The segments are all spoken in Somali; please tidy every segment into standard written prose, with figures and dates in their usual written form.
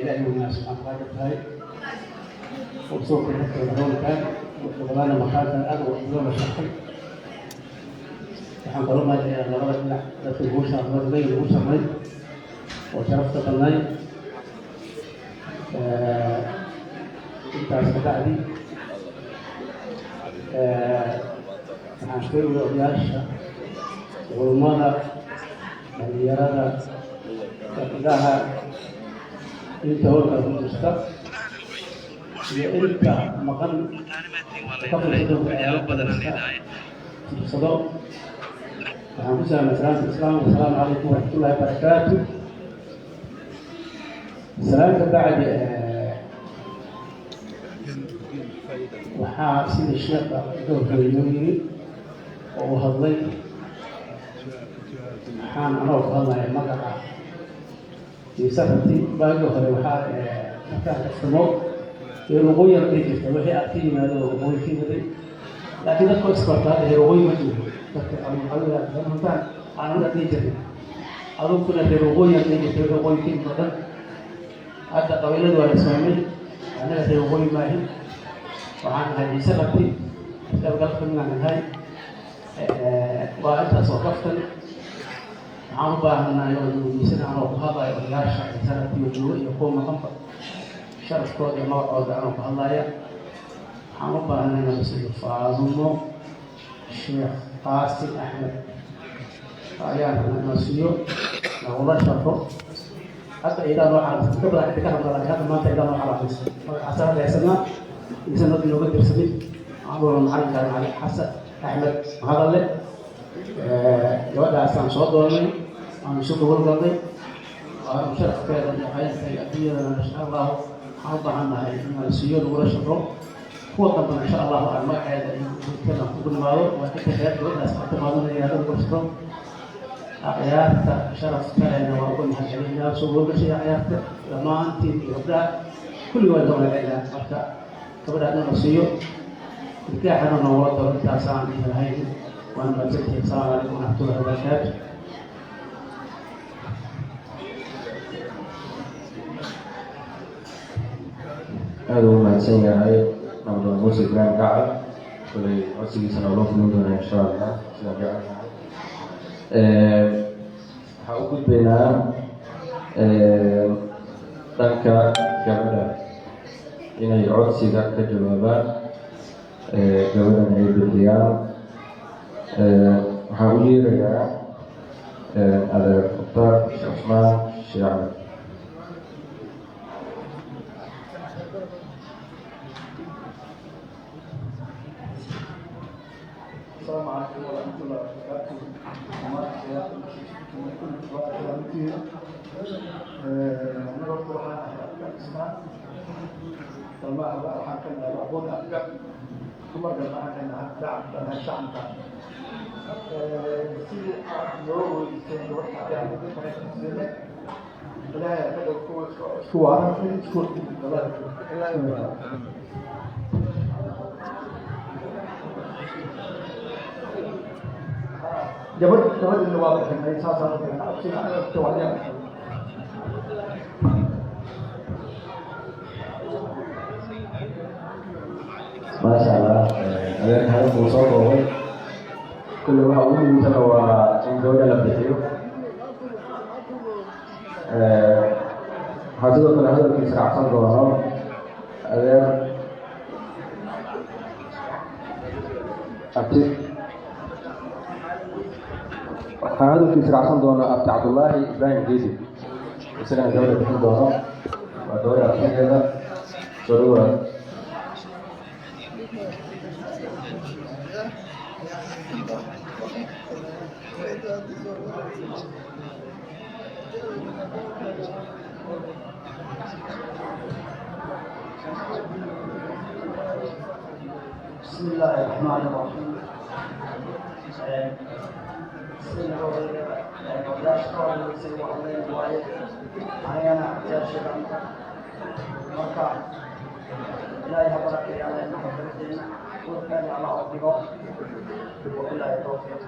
Ilaahay weynaa subxaan qaadir tahay oo soo korortay roonkan wuxuu makaankan aad u looga shaqay. Waxaan kaloo mahadcelinayaa labada dhinac dadka guusha labada lagu sharmay oo sharafta badnay. Intaas ka bacdi, waxaan sheegaya odayaasha, culummada, dhalinyarada, gabdhaha, inta howlkaa ku jirta iyo inta maqan ka fursado, waxaan ku salaamay salaamta islaamka: asalaamu calaykum waraxmatullahi wabarakaatu. Salaan ka bacdi, waxaa sidii sheekha gobolka inoo yiri oo uu hadlay, waxaan anoo ku hadlaya magaca Ciise Rabti. Baagii hore waxaa markaan kaftamo reer waqooyi dhihi jirta, wixii aad ka yimaado oo waqooyi ka yimaday, laakiin dadku isbartaa reer waqooyi ma jiro. Dadka qabiilqabiiltaan aan anaga dhihi jirnay, aduguna reer waqooyi aad dhihi jirtay, wixii waqooyi ka yimid oo dhan. Hadda qabiiladu waa la isfahmay. Annaga reer waqooyi maahin, waxaan ahay Ciise Rabti, isqaybgalka midaan nahay. Waa intaas oo kaftan. Waxaan u baahanahay oo weydiisana, anoo ku hadlayo odayaasha Ciise Rabti oo jooga iyo kuwa maqanba sharafkooda iyo magacooda anoo ku hadlaya, waxaan u baahanay inaan siiyo Faadumo Sheekh Qaasim Axmed ayaan rabnaa inaan siiyo, nagula sharfo. Hadda idaa noo calaamaysan ka badan inta ka rabna, laakiin hadda maanta idaa noo calaamaysan magacaasa hadda haysanaa insan dad inooga dirsamin. Waxaan u macalinka Macalin Xasan Axmed Mahadalle, gabadhaasaan soo doonay, aan isu gobol galnay, waanu sharafkeeda iyo qaynta iyo adduunyadana. Insha Allahu waxaan u baahan nahay inaan siiyo, lagula shaqro, kuwa dambana insha Allahu aan magaceeda iyo bulshada kugu nimaado. Waa inta reer gabadhaas ka timaadana lagula shaqro. Akhyaarta sharafta lehna waa uga mahadcelinaa soo gobol gashay. Akhyaarta dhammaantiin iyo gabdhaha kulli waa ka mahadcelinaa. Marka gabadha in la siiyo, nikaaxana noogula daro, intaasaan dhihi lahayn. Waana mahadsantihiin. Asalaamu calaykum waraxmatullahi wabarakaatu. Aada ugu mahadsan yahay Nabdoon Muuse Ibraahim Gacal. Kolay codsigiisana loo fulin doonaa insha Allah. Sidaan jecelnahay, waxaa u gudbaynaa dhanka gabadha inay codsiga ka jawaabaan, gabadhana ay bixiyaan. Waxaa u yeerayaa adeer Mukhtaar Sheekh Cusmaan Sheekh Axmed. السلام عليكم ورحمة الله وبركاته. كل أنا horta waxaan ahay Afka Ismaan dalmaha, waxaan ka nahay aqoon afka dumarka, waxaan ka nahay dacabka shacabka. Sidii aad noo weydiiseen gabadha ayaan idin Ilaahay ka dhig kuwa isku waara, isku. Gabadhina waa bixinay, saasaan u bixinay codsiga jawaabyaa. Maasha Allah, adeerka hadalka uu soo koobay. Kulle waxa ugu muhiimsana waa in gabadha la bixiyo. Waxaa sidoo kale hadalkiisa raacsan doono adeer abti, waxaa hadalkiisa raacsan doono abti Cabdullaahi Ibraahim Geedi, isagana gabadha bixin doono. Waa gabadha abtigeeda. Soo dhawaad. بسم الله الرحمن الرحيم. Odayaasha ka horreysay waxay waaye, anigana odayaasha. Marka Ilaahay ha barakeeyo, alla inaga gabadheena urkeena Allah u dhigo. Wabilaahi tawfiiq.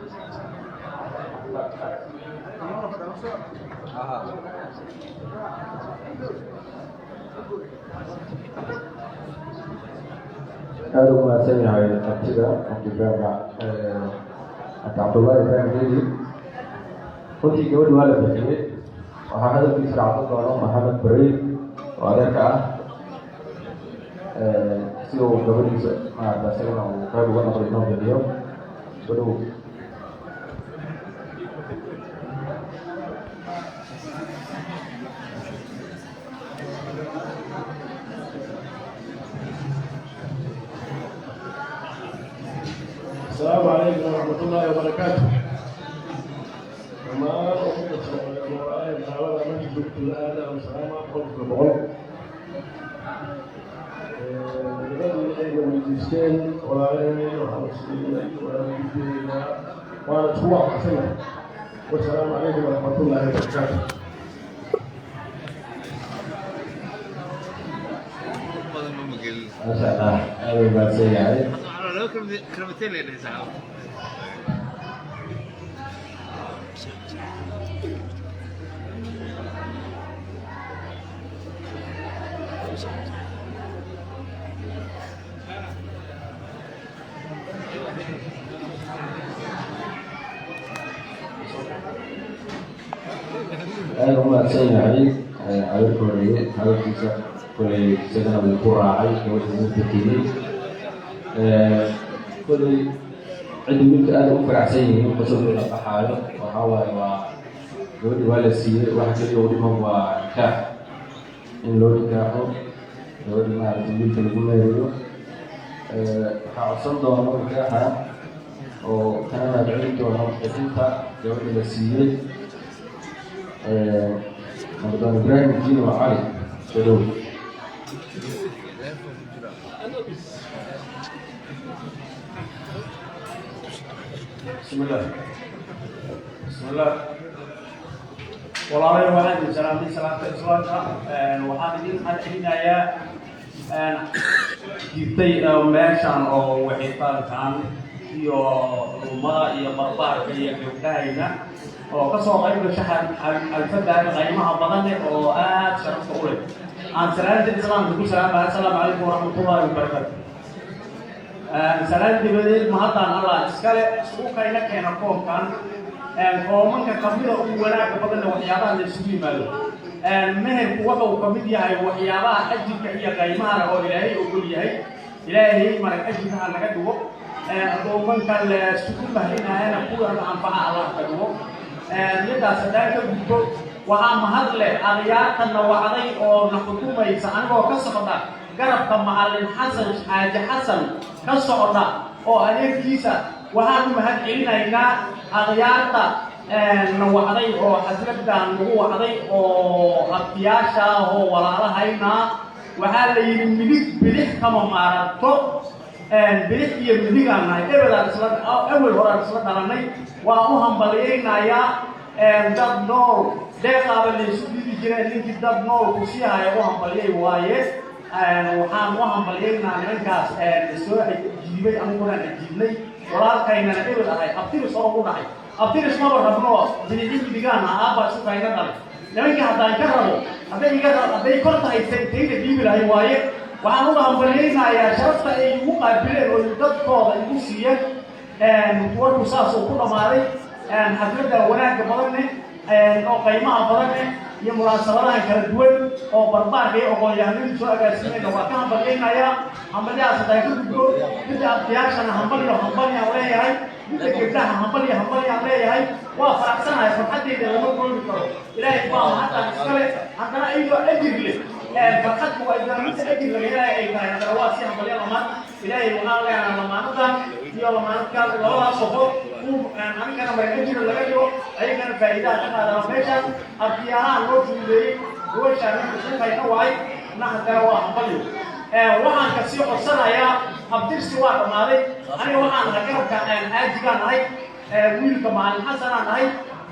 Aada ugu mahadsan yahay abtiga Cabdiibraahim, Cabdi Cabdullaahi Ibraahim Geedi. Runtii gabadhi waa la bixiyey. Waxaa hadalkiisa raacsan doono Maxamed Bareyd oo adeerka ah, si uu gabadhiisa maarata isagana uu qayb uga noqdo inuu bixiyo. Soo dhowow. السلام عليكم ورحمة الله وبركاته. Dhammaan ummadda Soomaaliyeed ee dacwada meesha joogto aada aan salaama 100%. Gabadhii ayna weydiisteen walaalaheen waxaan siinay, waana gudbinaynaa, waana isku waafaqsanahay. Wasalaamu calaykum waraxmatullaahi wabarakaatu. Maasha Allah, aada u mahadsan yahay. Aada u mahadsan yahay adeerka horeeye. Hadalkiisa koley isagana wuu ku raacay, gabadha wuu bixiyey. Koley cidda wiilka aada u faraxsan yihiin, qosolkooda baxaayo. Waxaa waaye waa gabadhi waa la siiyey, waxa keliya u dhiman waa nikaax, in loo nikaaxo gabadhi, maaragtay, wiilka lagu meeriyo. Waxaa codsan doono nikaaxa oo kana mahadcelin doono bixinta gabadha la siiyey Ramadan Ibrahim Jino Cali. Soo dhow. بسم الله، بسم الله. Walaalayaal, waxaan idin salaamay salaamta Islaamka. Waxaan idin mahadcelinayaa jirtay meeshan oo wixitaankan iyo ummada iyo barbaarka iyo gabdhahayna oo kasoo qayb gasha xalfadan qiimaha badan leh oo aad sharafta u leh. Aan salaamta Islaamka ku salaamaya: assalaamu calaykum waraxmatullaahi wabarakaatu. Salaan dabadeed, mahadaan Allah iskale isugu kayna keena koonkan, koomanka kamida ugu wanaaga badanna waxyaabaha la isugu yimaado. Meherku waxa uu kamid yahay waxyaabaha ajirka iyo qiimaha leh oo Ilaahay ogol yahay. Ilaahay marag ajirka ha naga dhigo, addoomanka la isugu mahrinayana kuwa anfaca Allah ka dhigo. Midaas haddaan ka gudbo, waxaa mahad leh akhyaartana wacday oo na xukumaysa, anigoo ka socda garabka Macallin Xasan Xaaji Xasan ka socda oo adeerkiisa. Waxaan u mahad celinaynaa akhyaarta na wacday oo xafladan nagu wacday oo abtiyaasha ah oo walaalahayna. Waxaa la yidhi midig bidix kama maaranto. Bidix iyo midigaan nahay, ebedaan isla awel horaan isla dhalanay. Waan u hambaliyaynayaa. Dad nool deeqaaba laysu dhibi jireen, ninkii dad nool ku sii haya u hambaliyay waaye. Waxaan u hambalyaynaa nimankaas soo ajiibay, aniguna ajiibnay, walaalkaynana ebel ahay, abtiris hore ugu dhahay. Abtiris maba rabno, bidixi midigaan ah, aabbaa isu kayna dhalay. Nimankii haddaan ka rabo, hadday iga hadday kor tahay tayda dhiibi lahay waaye. Waxaan uga hambalyaynayaa sharafta ay igu qaabileen oo dadkooda igu siiyeen. Warku saas uu ku dhammaaday. Xafladda wanaagga badanne oo qiimaha badanne iyo munaasabadahan kala duwan oo barbaarka iyo aqoon-yahanadu soo agaasimayna waa ka hambalyaynayaa. Hambalyahaas haddaan ka gudbo, midda abtiyaashana hambalyo hambalyaan leeyahay, midda gabdhaha hambalyo hambalyaan leeyahay. Waa faraxsanahay, farxaddayda lama koobi karo. Ilaahay baa mahaddan iskale. Haddana iyadoo ajir leh farxadku waa midda ajir laga helaya ay tahay, haddana waa si hambalyo lamaan. Ilaahay waxaan leenahay lamaanadan iyo lamaanadkaan labadaas qofood uu anigana mara ajira laga dhigo, ayagana faa'iidaha ka qaadana. Meeshaan abtiyaalaha loo fududeeyey gobashaan suuqayna waay na, haddana waa hambalyo. Waxaan kasii codsanayaa, abtirsi waa dhammaaday. Aniga waxaan ahay garabka aajigaan ahay, wiilka Macalin Xasanaan ahay,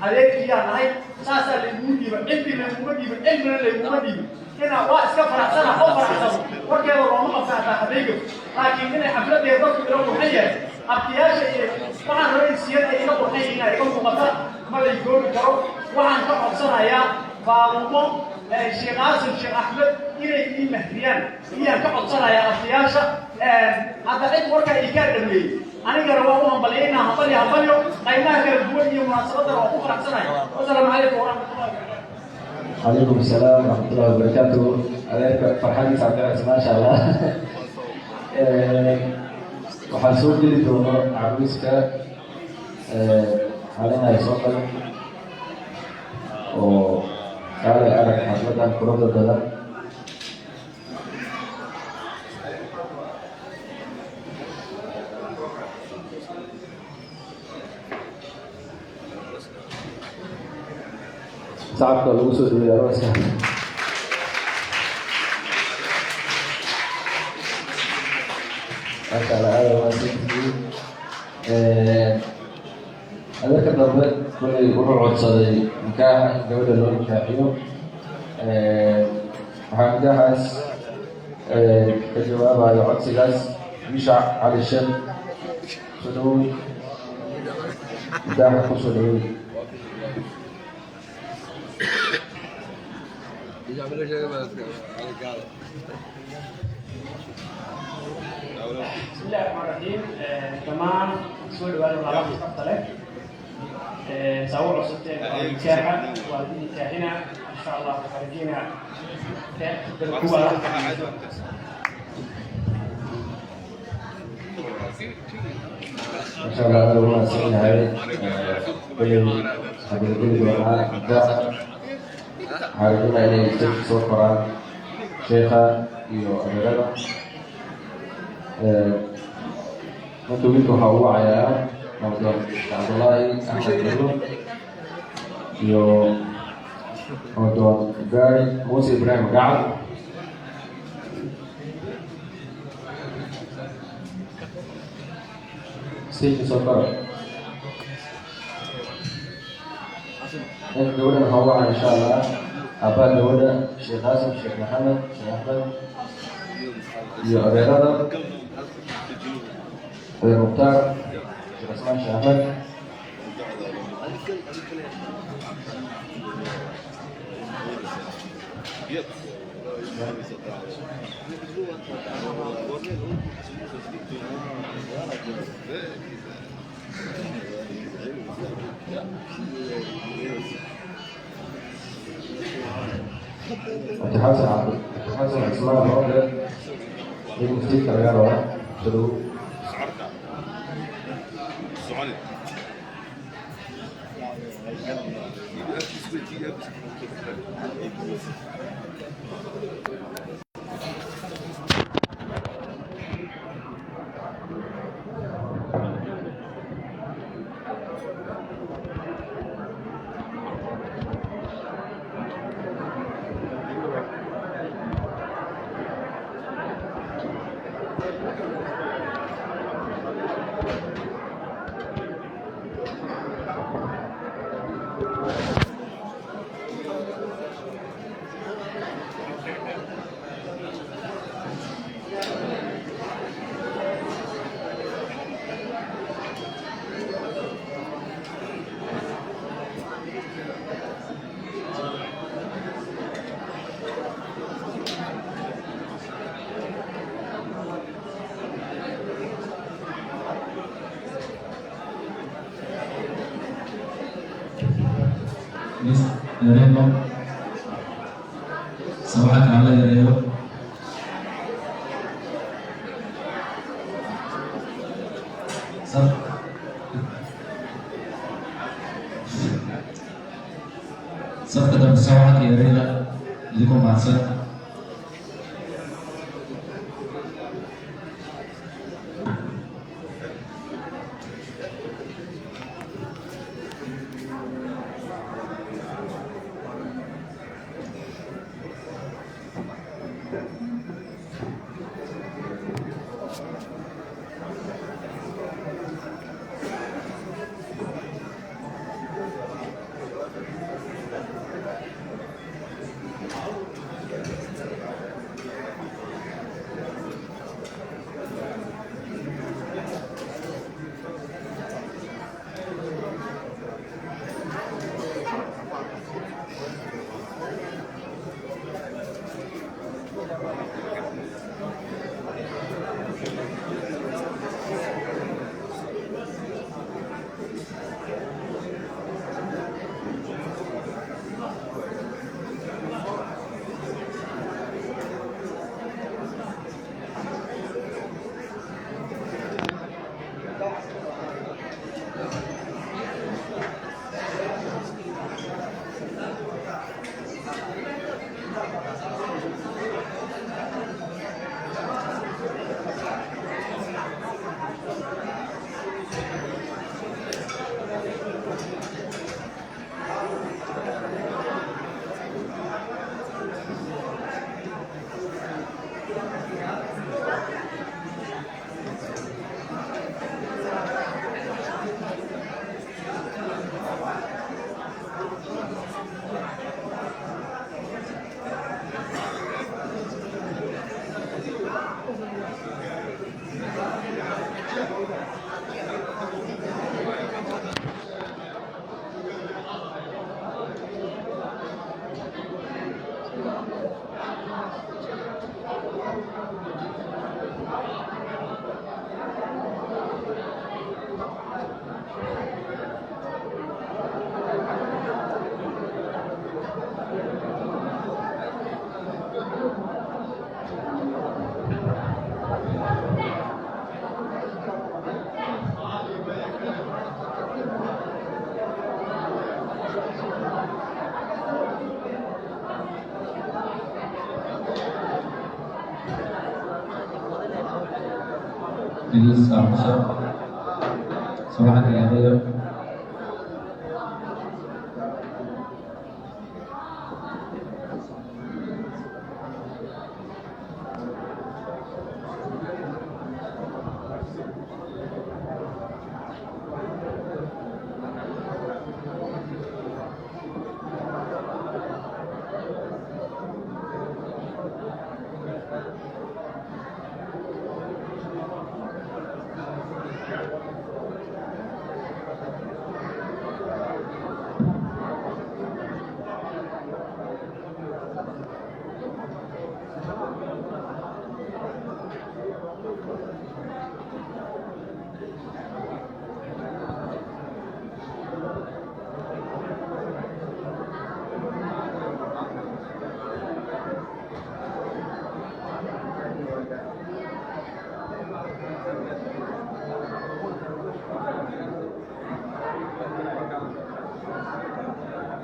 adeerkiyaan ahay. Saasaa layguu dhiiba, cilmi layguma dhiiba, cilmina layguma dhiibo. Ina waa iska faraxsana oo faraxsano warkeeda looma qabta hataa hadaygo, laakiin inay xafladeeda dadku ila qurxan yahay, abtiyaasha iyo waxaan rabay siyad ay ila qurxan yihiin ay iga muuqata, ma lay goobi karo. Waxaan ka codsanayaa Faadumo Sheekh Qaasim Sheekh Axmed inay Ii mahriyaan iyaan ka codsanayaa abtiyaasha. Hadda cid warka ii kaa dhameeyey, anigana waa u hambalyaynaa. Hambalyo, hambalyo. Qaymaha kala duwan iyo munaasabadana waa ku faraxsanahay. Wasalaamu calaykum waraxmatullahi wabarakatu. Calaykum asalaam waraxmatullahi wabarakaatu. Adeerka farxadiisa cabdicas, maasha Allah. Waxaa soo geli doono caruuska xalinaya soo qalin oo kaalay arag xafladan quruxda badan. Sacabka lagu soo dhaweeya arooska. Maasha Allah, aada mahadsantihiin. Adeerka dambe kolay wuxuu codsaday nikaaxa in gabadha loo nikaaxiyo. Waxaa nikaaxaas ka jawaabayo codsigaas Bishac Cali Sheekh. Soo dhawow, nikaaxa kusoo dhawow. بسم الله الرحمن الرحيم. Dhammaan soo dhawaada walaalaha sharafta leh. Saa u codsateen waa nikaaxa, waa idin nikaaxina insha Allah. Waxaan rajeynaa kuwa Masha Allah, aada ugu mahadsan yahay. Kolay waxaa gabageli doonaa nikaaxa. Waxaa rajeynaa inay stage soo koraan sheekha iyo adeerada. Marka wiilka waxaa ugu wacayaa Nabdoon Cabdullaahi Axmed Bello iyo Nabdoon Ibrahim Muuse Ibrahim Gacal. Stage soo kora. Ninka gabadhan waxaa ugu wacaya insha Allah aabbaha gabadha, Sheekh Qaasim Sheekh Maxamed Sheekh Axmed, iyo adeerada, adeer Mukhtaar Sheekh Cismaan Sheekh Axmed. Abdi Xasan Cabdi Xasan Cismaan Roble iyo muftiidka laga rabaa soo dhawow. Miis yareeno, sawaxanka hala yareeyo. Safka dambe sawaxanka yareeya idinkoo mahadsan. Please, aamusa. Sawaxanka yareeyo.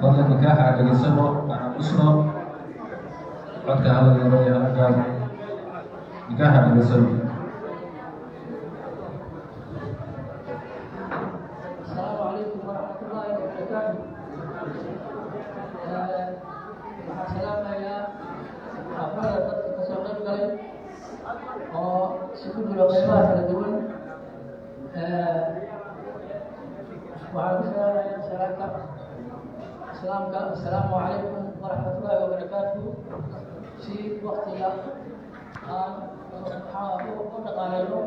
Fadlan nikaaxa aan dhegeysano, aan aamusno. Codka hala yareeyo, hala gaabo. Nikaaxa aan dhegeysano. السلام عليكم ورحمة الله وبركاته. Waxaan salaamayaa xaflada dadka kasoo qayb galay oo isugu jiro qeybaha kala duwan. Waxaan ku salaamayaa salaamka islaamka, assalaamu calaykum waraxmatullaahi wabarakaatuhu. Si waqtiga aan maxaa u dhaqaaleyno,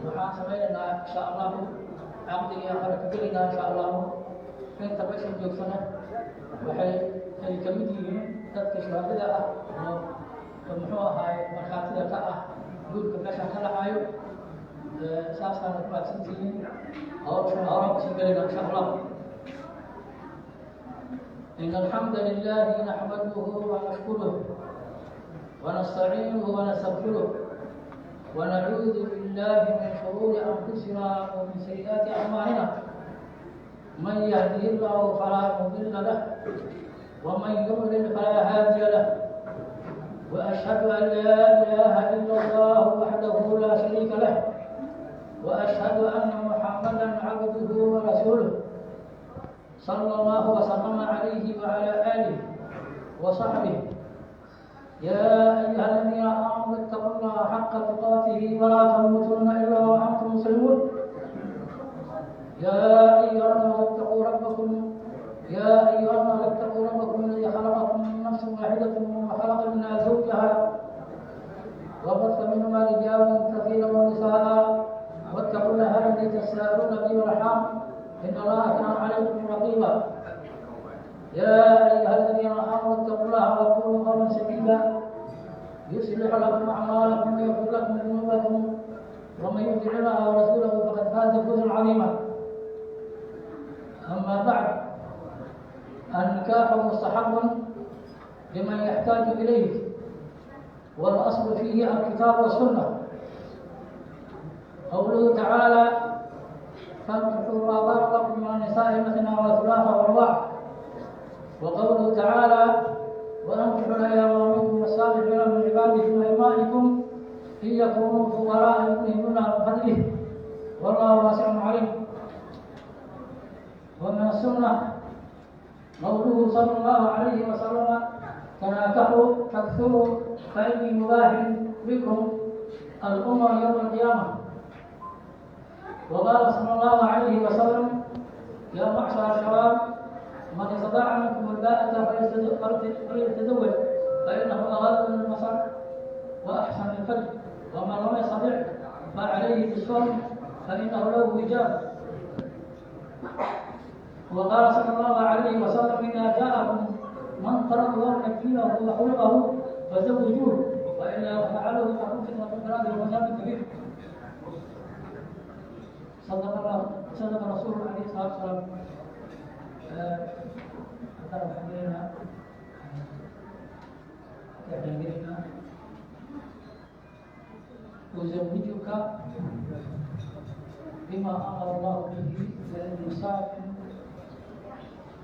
waxaan sameynaynaa insha Allahu caqdiga xarakagelinaa insha Allahu. Inta meeshan joogtana waxay ay ka mid yihiin dadka shuhadada ah oo muxuu ahaay markhaatida ka ah guurka meeshan ka dhacayo. Saasaana ku mahadsantihiin. Hawshan horaan kusii gelayna insha Allah. إن الحمد لله نحمده ونشكره ونستعينه ونستغفره ونعوذ بالله من شرور أنفسنا ومن سيئات أعمالنا. من يهده الله فلا مضل له ومن يضلل فلا هادي له، وأشهد أن لا إله إلا الله وحده لا شريك له، وأشهد أن محمدا عبده ورسوله صلى الله وسلم عليه وعلى آله وصحبه. يا أيها الذين آمنوا اتقوا الله حق تقاته ولا تموتن إلا وأنتم مسلمون. يا أيها الناس اتقوا ربكم يا أيها الناس اتقوا ربكم الذي خلقكم من نفس واحدة وخلق منها زوجها وبث منهما رجالا كثيرا ونساء، واتقوا الله الذي تساءلون به والأرحام إن الله كان عليكم رقيبا. يا أيها الذين آمنوا اتقوا الله وقولوا قولا سديدا يصلح لكم أعمالكم ويغفر لكم ذنوبكم، ومن يطع الله ورسوله فقد فاز فوزا عظيما. أما بعد، النكاح مستحب لمن يحتاج إليه، والأصل فيه الكتاب والسنة. قوله تعالى: فانكحوا ما طاب لكم من النساء مثنى وثلاث ورباع. وقوله تعالى: وأنكحوا الأيام منكم والصالحين من عبادكم وإمائكم إن يكونوا فقراء يغنيهم الله من فضله والله واسع عليم. ومن السنة قوله صلى الله عليه وسلم: تناكحوا تكثروا فإني مباح بكم الأمم يوم القيامة. وقال صلى الله عليه وسلم: يا معشر الشباب، من استطاع منكم الباءة فليتزوج، فإنه أغض للبصر وأحسن للفرج، ومن لم يستطع فعليه بالصوم فإنه له وجاء. وقال صلى الله عليه وسلم: إذا جاءكم من ترضون دينه وخلقه فزوجوه، وإلا فعلوا فهم فتنة في الأرض وفساد كبير. صدق الله، صدق رسوله عليه الصلاة والسلام. أزوجك بما أمر الله به من إمساك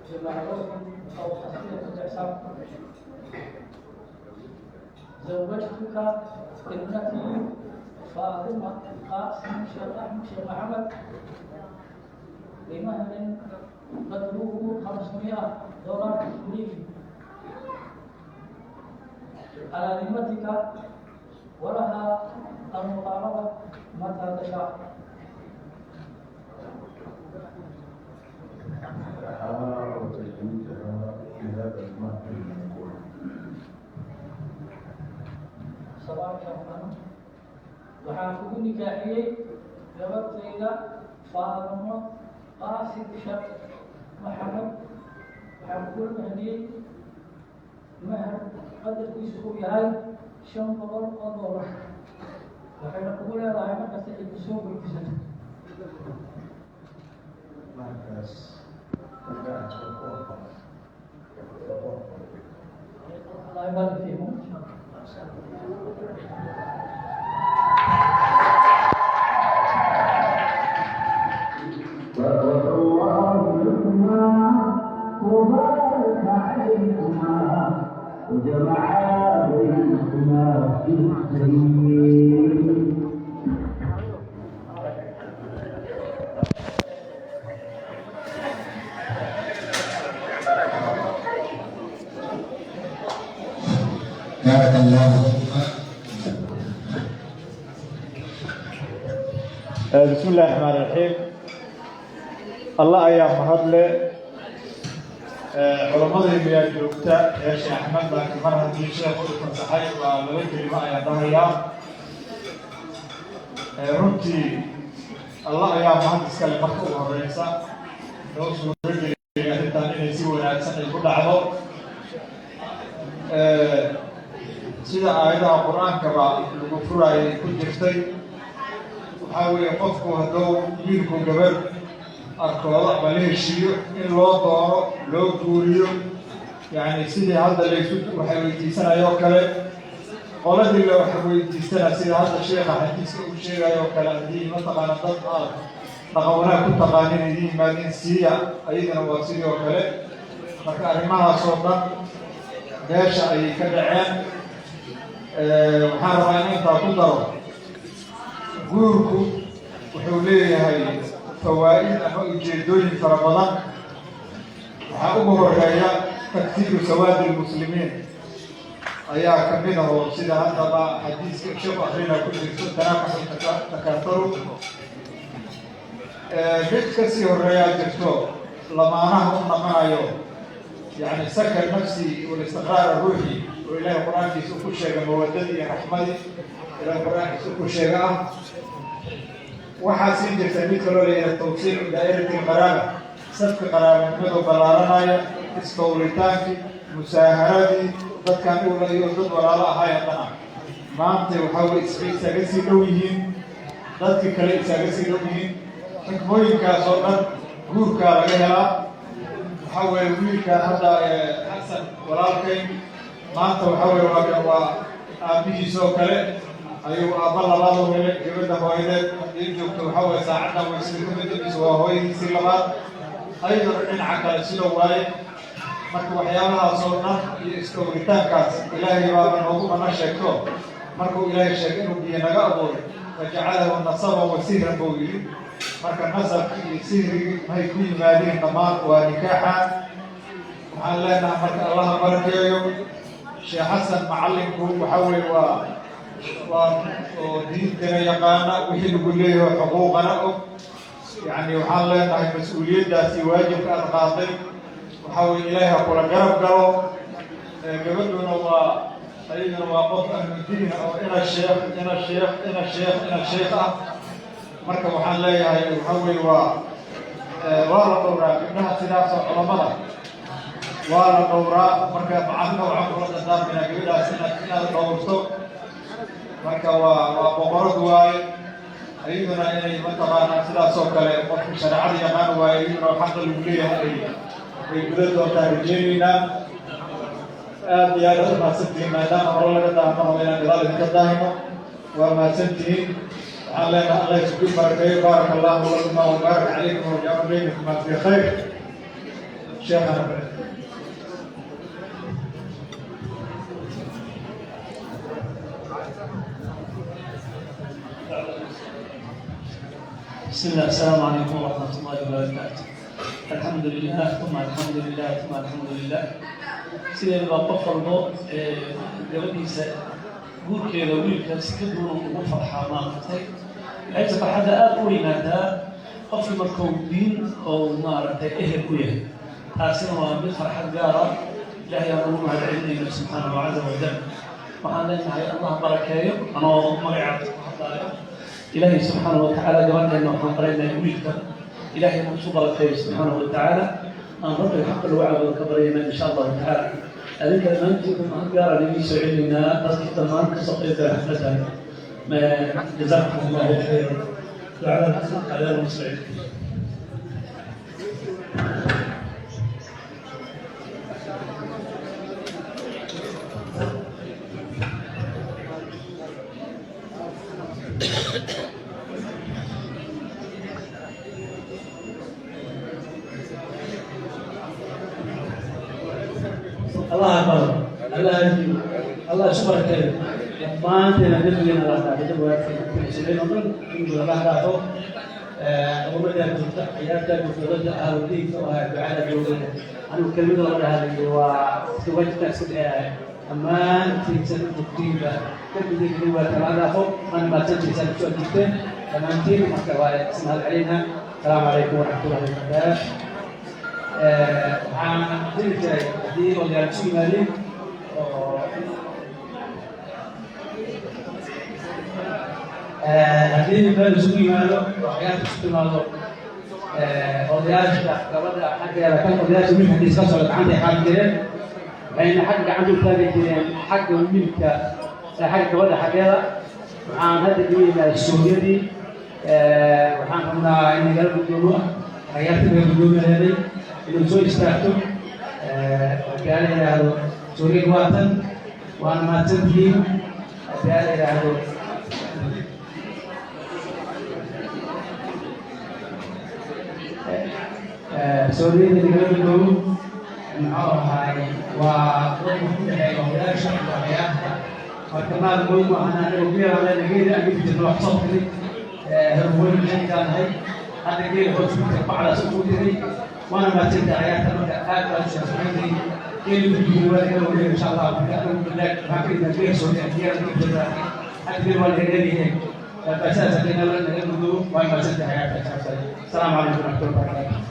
بمعروف أو تسريح بإحسان. زوجتك ابنتي فاطمة قاسم شيخ أحمد شيخ محمد بمهر قدره $500 أمريكي على ذمتك، ولها المطالبة متى تشاء. وتزويجها بهذا المهر المنقول. صباح الخير. Waxaan kugu nikaaxiyey gabadhayda Faadimo Qaasim Sheekh Maxamed. Waxaan kugula mehriyey meher qadarkiisu uu yahay $500. Waxayna kugu leedahay markasta ay ku soo weydiisato. Maharkaas nikaaxaas waa ku aqbalay. Waa ku aqbalay. Allah ybarik fiikum. بارك الله لكما وبارك عليكما وجمع بينكما في الخير. بارك الله فيكما. بسم الله الرحمن الرحيم. Allah ayaa mahadle. Culamadii ayaa joogta ee Sheekh Axmed, laakiin mar haddii sheekhu u fasaxay waa laba kelimo ayaa dhahayaa. Runtii Allah ayaa mahad iskale marka ugu horeysa noo suurageliyay arrintan inay si wanaagsan ay ku dhacdo. Sida aayadaha Qur-aankaba lagu furaayay ku jirtay, waxaa weeye qofku hadduu wiilku gabar arkoodo ama la heshiiyo in loo doono, loo guuriyo, yacni sidii hadda laysu waxay weydiisanayoo kale, qoladii la wax weydiistana sida hadda sheekha xadiiska uu sheegayo oo kale, haddii mataqaana dad aad dhaqan wanaag ku taqaanin idiin yimaadin, siiya, ayadana waa sidii oo kale. Marka arrimahaas oo dhan meesha ayay ka dhaceen. Waxaan rabaa in intaa ku daro, guurku wuxuu leeyahay fawaa'id ama ujeedooyin fara badan. Waxaa ugu horeeya تكثير سواد المسلمين ayaa ka mid ah, oo sida haddaba xadiiska sheekhu akrina ku jirto: تناكحوا تكاثروا. Mid kasii horeeyaa jirto, lamaanaha u naqanayo, yani سكن نفسي والاستقرار الروحي, oo Ilaahay Qur-aankiisa ku sheega mawadadii iyo raxmadii Ilahay Qur-aankiisa ku sheega ah. Waxaa sii jirta mid kaloo leeyahay توسيع دائرة القرابة, safka qaraabanimadu ballaaranaya, isbowritaankii, musaaharadii, dadkan uula iyo dad walaalo ahaaya dhana. Maanta waxaa weye isbay isaga sii dhow yihiin, dadkii kale isaga sii dhow yihiin. Xikmooyinkaas oo dhan guurkaa laga helaa. Waxaa weeye wiilkan hadda, Xasan walaalkay, maanta waxaa weye waa aabbihiis oo kale ayuu aabba labaad u helay. Gabadha hooyadeed haddii joogto, waxaa weye saacaddan way sida ka bedeliisa, waa hooyadiisii labaad, ayaduna dhinaca kale sidoo waaye. Marka waxyaabahaas oo dhan iyo isdhowritaankaas Ilaahay baaba noogu mana sheegto. Markuu Ilaahay sheegay inuu biyo naga abuuray, "Fajacalahu nasaban wa sihran" buu yidhi. Marka nasabki iyo sihrigii mahay ku yimaadeen? Dhammaan waa nikaaxa. Waxaan leenahay marka Allaha barakeeyo Sheekh Xasan macallinku. Waxa weeye waa oo diintana yaqaana, wixii lagu leeyahay xuquuqana og. Yacni waxaan leenahay mas-uuliyaddaasi waajibka aad qaaday, waxaa weye Ilaahay ha kula garab galo. Gabadhuna waa ayaduna waa qof ahlu diina oo ina sheekh, ina sheekh, ina sheekh, ina sheekh ah. Marka waxaan leeyahay waxaa weye waa la dhowraa gabdhaha sidaasoo culamada, waa la dhowraa. Marka macalina waxaan kula dardaarmaynaa gabadhaas inaad dhowrto. Marka waa boqorad waaye, iyaduna inay mataqaanaa sidaas oo kale qofka shareecada yaqaan waaye, iyaduna xaqa lagu leeyahay ay guda doontaa rajeyneynaa. Aad iyo aad aad umahadsantihiin. Maadaama hore laga daahmano inaan gadaal idinka daahino, waa mahadsantihiin. Waxaan leenahay Allah isugu barakeeyo. Baaraka Allahu lakuma wabaarak calaykum wajacala baynakuma fi khayr. Sheekhana. بسم الله، السلام عليكم ورحمة الله وبركاته. الحمد لله ثم الحمد لله ثم الحمد لله. Sideedaba qof walbo gabadhiisa guurkeeda wiilka si ka duwan ugu farxaa, maaragtay, waxayse farxadda aada u weynaataa qofkii markuu diin oo maaragtay ehel u yahay. Taasina waa mid farxad gaara. Ilaahay aan ugu mahad celinayno subxaanahu caza wajal. Waxaan leenahay Allah barakeeyo. Anoo magacaada ku hadlaayo, Ilaahay subxaanahu watacaala gabadheena waxaan baraynayaa wiilka Ilaahay inuu isu barakeeyo subxaanahu watacaala. Aan Rabbiga xaqa lagu caabudo ka baryayna insha Allahu tacaala. Adinka dhammaantiin mahad gaaraan idiin soo celinaynaa, dadkii dhammaan kasoo qayb gala xafladan. Jazaakum Allahu khayran. Ducada adeer muslim. Allah aqbalo, Allah ajiibo, Allah isu barakeeyo. Dhammaanteena dembigeena Allah dhaafo, dembiga oo dhan dembiga Allah dhaafo. Ummaddaa joogta, ciyaartaa joogta, dadka ahludiinka oo ahaa ducada jooga. Anigu kelmada lama dhahadayo, waa iska waajibka iska dheehay. Dhammaantiin joogtiinba dembigeena waa kala dhaafo. Waana mahadsantiisaan kusoo ajiibteen dhammaantiin. Marka waa ismahad celinaa. Asalaamu calaykum waraxmatullahi wabarakaatu. Waxaan jiri jiray haddii odayaal isu yimaadeen oo haddii meel isugu yimaado oo ciyaarta isu timaado, odayaasha gabadha xaggeeda kan odayaasha wiilka haddii iska socdo gacanta ay qaadi jireen, waxayna xagga gacanta u taagi jireen xagga wiilka, xagga gabadha xaggeeda. Waxaan hadda geynaynaa suuryadii. Waxaan rabnaa in nagala guddoomo, ciyaarta naga guddoomi leeday inuu soo istaagto haddii ala yidhaahdo. Suuriyad waatan, waana mahadsantihiin haddii ala yidhaahdo. Sooriyada nagala gudoomo muxuu ahaay waa dadka ku dhexeeya odayaasha iyo ciyaarta. Marka maal goyn maahan, anigo geela leena, geela aan geli jirno wax soo tagay herweyne meeshaan nahay. Hadda geela hoos ku tagay, bacdaas ugu tagay. Waana mahadsantahay ciyaarta. Marka aad baan u shaqeynay, geela gudbiyo waa laga wareegay insha Allah. Marka anigu balaag waxaan ka idin geela soo geela geli jirna, hadda geela waa laga leeyahay. Baasaas haddii naga gudoomo. Waa mahadsantahay ciyaarta. Asalaamu calaykum waraxmatullahi wabarakaatu.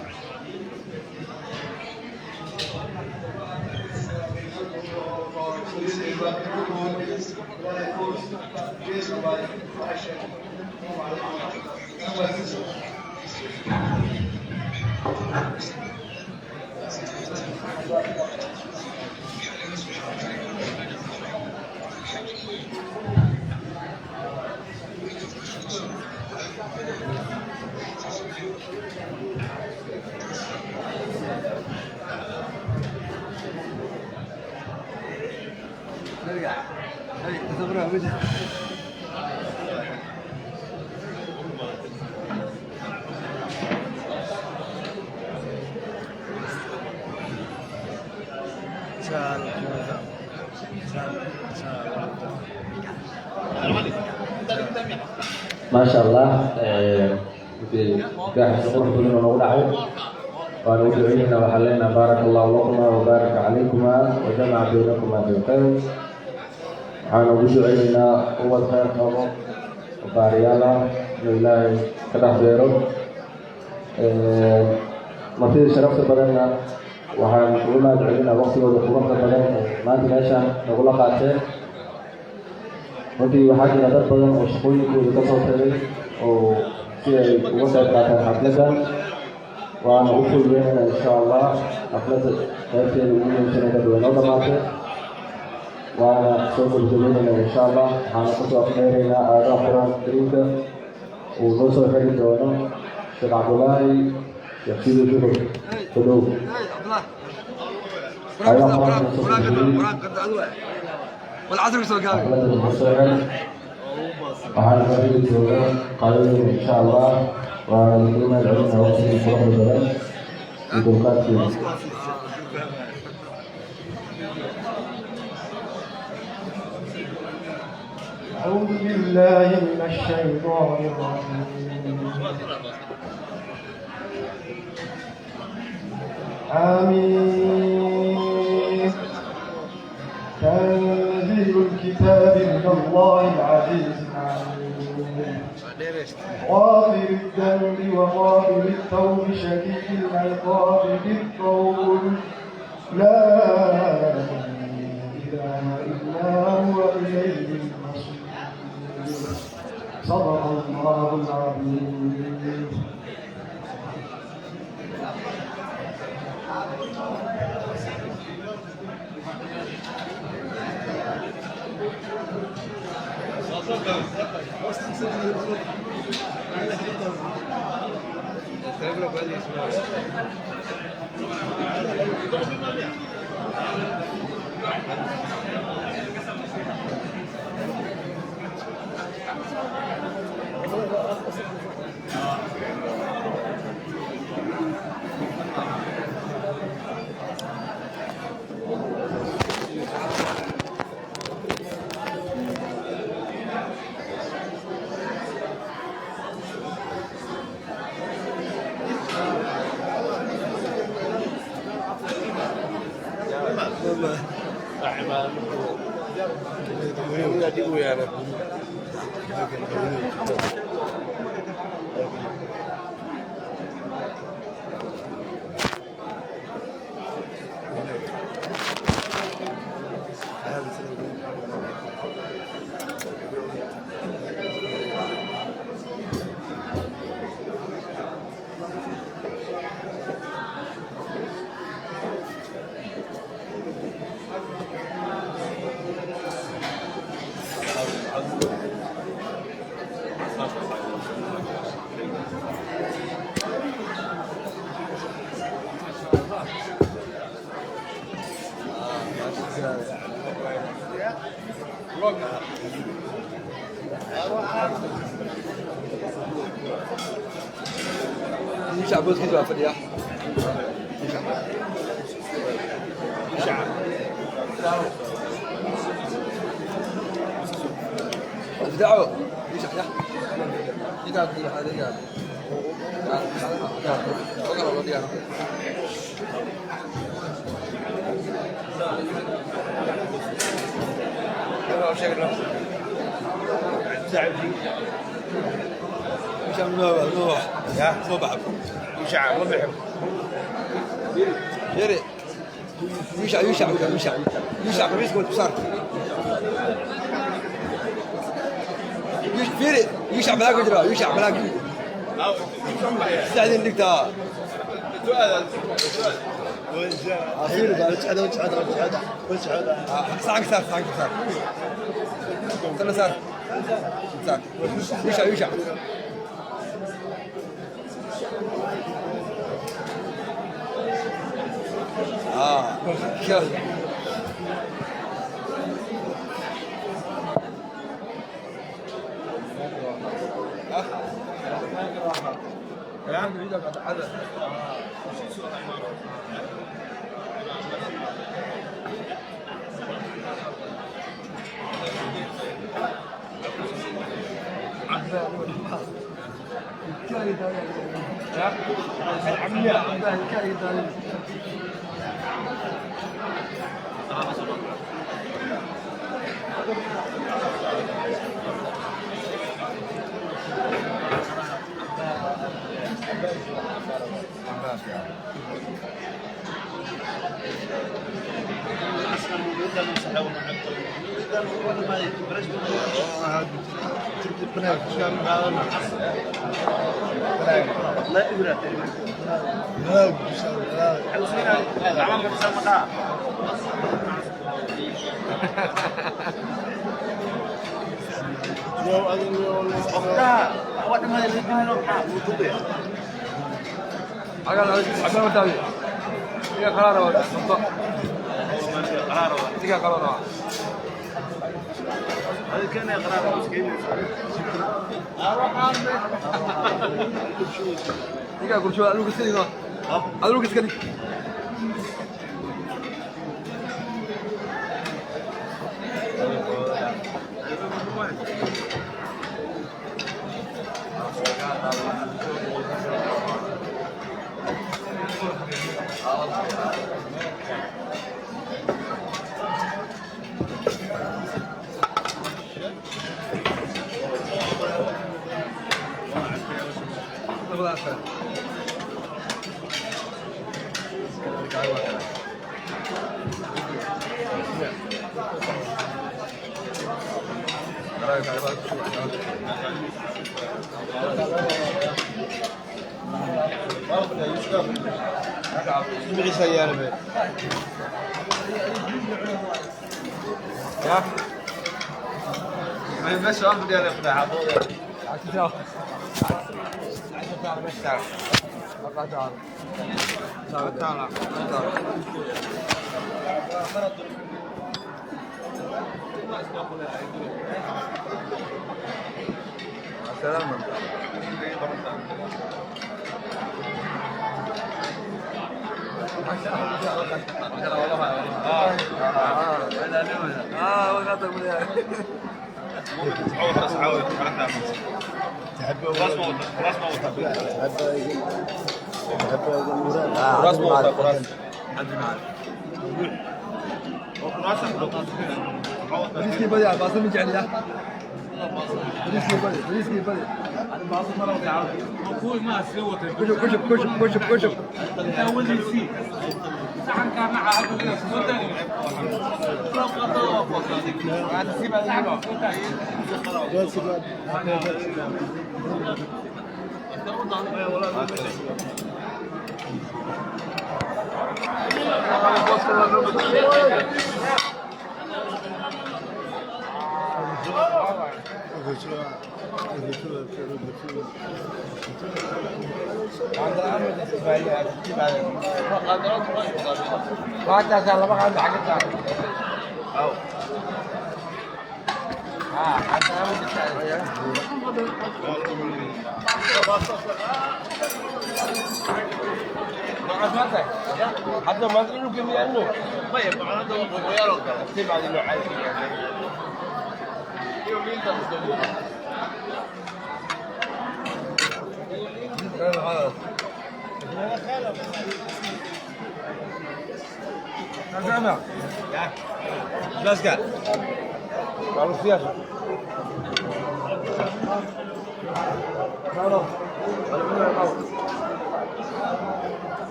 Maasha Allah, nikaaxa si qurux badan oo noogu dhacay waana u duceynayna. Waxaan leenaha baaraka Allahu lakuma wabaaraka calaykuma wajamaca baynakuma fi khayr. Waxaan ugu duceynaynaa ubad khayr qabo oo baariyaal ah inuu Ilaahay ka dhex beero. Martida sharafta badanna waxaan ugu mahad celinaa waqtigooda quruxda badan ee maanta meeshaan nagula qaateen. Runtii waxaa jira dad badan oo shaqooyinkooda ka soo tagay oo si ay uga qayb qaataan xafladdan, waana u fududeynayna insha Allah. Xafladda qaybteeda ugu muhiimsan hadda way noo dhamaatay, waana soo gabagabeynayna insha Allah. Waxaana kusoo afmeeraynaa aadaha Qur-aanka Kariimka uu noo soo xiri doono Sheekh Cabdulaahi Sheekh Sido Shukur Kodow. Aadaha Qur-aanka soo gabagabeeyey xafladda noo soo xir. Waxaana ka dhigi doona qadadeyna insha Allah. Waana idinkaga mahad celinaa waqtigii quruxda badan iyo dulqaadkiina. أعوذ بالله من الشيطان الرجيم. حميم. تنزيل الكتاب من الله العزيز العليم، غافر الذنب وقابل التوب، شديد العقاب ذي الطول، لا إله إلا هو، إليه المصير. صدق الله العظيم.